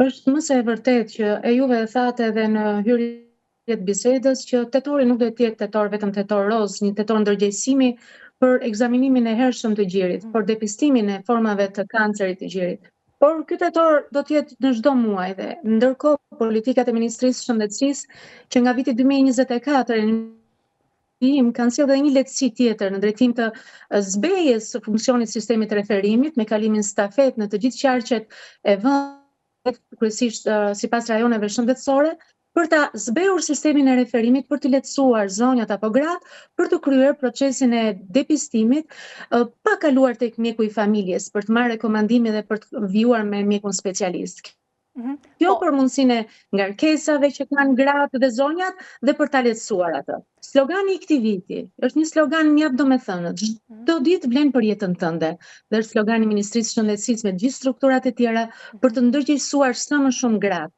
Është më se e vërtetë që e juve e thatë edhe në hyrje të bisedës që tetori nuk do të jetë tetor vetëm tetor rozë, një tetor ndërgjegjësimi për ekzaminimin e hershëm të gjirit, për depistimin e formave të kancerit të gjirit. Por ky tetor do të jetë në çdo muaj dhe ndërkohë politikat e Ministrisë së Shëndetësisë që nga viti 2024 në vijim kanë sjellë edhe një lehtësi tjetër në drejtim të zbehjes së funksionit të sistemit të referimit me kalimin stafet në të gjithë qarqet e vendit, kryesisht sipas rajoneve shëndetësore, për ta zbehur sistemin e referimit për të lehtësuar zonjat apo gratë për të kryer procesin e depistimit pa kaluar tek mjeku i familjes për të marrë rekomandimin dhe për të vijuar me mjekun specialist. Kjo për mundësinë e ngarkesave që kanë gratë dhe zonjat dhe për ta lehtësuar atë. Slogani i këtij viti është një slogan mjaft domethënës. Çdo ditë vlen për jetën tënde. Dhe është slogani i Ministrisë së Shëndetësisë me të gjithë strukturat e tjera për të ndërgjegjësuar sa më shumë gratë.